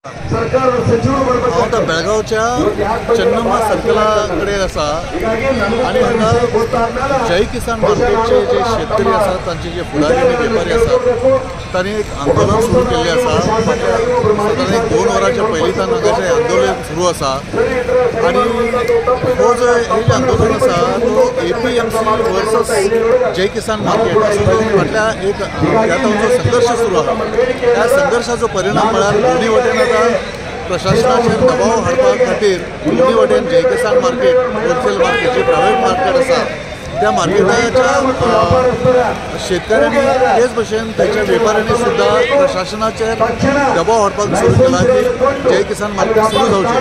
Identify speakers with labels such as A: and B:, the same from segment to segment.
A: हांव आतां बेळगांवच्या चन्नम्मा सर्कला कडेन आसा आनी हांगा जय किसान मार्केटचे जे शेतकरी आसात, तांचे जे फुडारी आनी वेपारी आसात, तांणी एक आंदोलन सुरू केल्लें आसा. फाटल्या सादारण एक 2 वरांच्या पयलींच्यान हांगाचें आंदोलन सुरू आसा आनी हो जो हे जें आंदोलन आसा तो APMC versus Jai Kisan market असो जो फाटल्या एक ह्या जो संघर्श सुरू आसा, त्या संघर्शाचो परिणाम म्हळ्यार दोनूय वटेन आतां प्रशासनाचेर दबाव हाडपा खातीर दोनूय वटेन Jai Kisan market, wholesale market जे प्रायवेट मार्केट आसा त्या मार्केटाच्या शेतकऱ्यांनी तेच भशेन ताच्या वेपाऱ्यांनी सुद्दां प्रशासनाचेर दबाव हाडपाक सुरू केला की जय किसान मार्केट सुरू जावचें.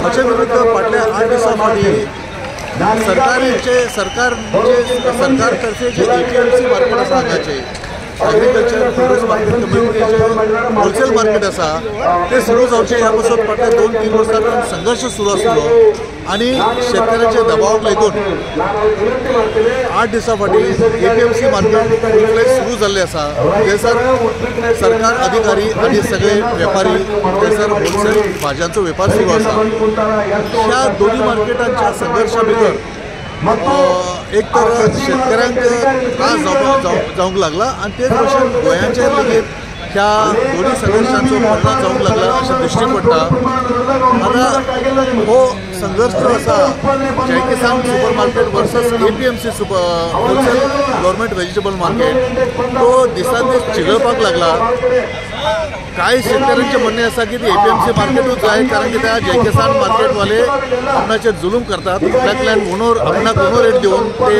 A: हाचे विरुद्ध फाटल्या 8 दिसां फाटीं सरकार तर्फे जे APMC market आसा, हांगाचे एग्रीकल्चर प्रोड्यूस मार्केट कमिटीचे होलसेल मार्केट आसा ते सुरू जावचें ह्या पासून फाटल्या 2-3 वर्सां संघर्श सुरू आसलो आनी शेतकऱ्यांच्या दबावाक लागून 8 दिसां फाटीं APMC market फूल फ्लॅज सुरू जाल्लें आसा. थंयसर सरकार अधिकारी आनी सगळे वेपारी थंयसर होलसेल भाजयांचो वेपार सुरू आसा. ह्या दोनूय मार्केटांच्या संघर्शा भितर एक तर शेतकऱ्यांक त्रास जावंक लागला आनी तेच भशेन गोंयांचेर लेगीत ह्या दोनूय संघर्शांचो परिणाम जावंक लागला अशें दिश्टी पडटा. आतां हो संघर्श जो आसा Jai Kisan super market versus APMC super wholesale government vegetable market तो दिसान दीस चिगळपाक लागला. कांय शेतकऱ्यांचें म्हणणें आसा की ती APMC मार्केटूच जाय, कारण की त्या जय किसान मार्केटवाले आपणाचेर जुलूम करतात, आपल्यातल्यान आपणाक उणो रेट दिवन ते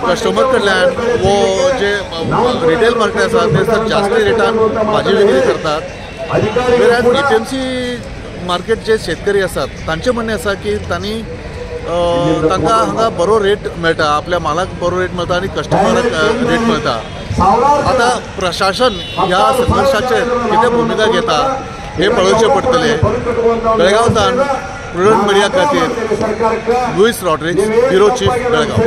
A: कस्टमर कडल्यान वो जे रिटेल मार्केट आसा ते सर जास्त रेटान भाजी विक्री करतात. वेल्यान APMC market जे शेतकरी आसात तांचें म्हणणें आसा की तांणी तांकां हांगा बरो रेट मेळटा, आपल्या मालाक बरो रेट मेळटा आनी कस्टमराक रेट मेळटा. आतां प्रशासन ह्या संघर्शाचेर कितें भुमिका घेता हें पळोवचें पडटलें. बेळगांवच्यान प्रुडंट मिडिया खातीर Luis Rodrigues, bureau chief, Belgaum.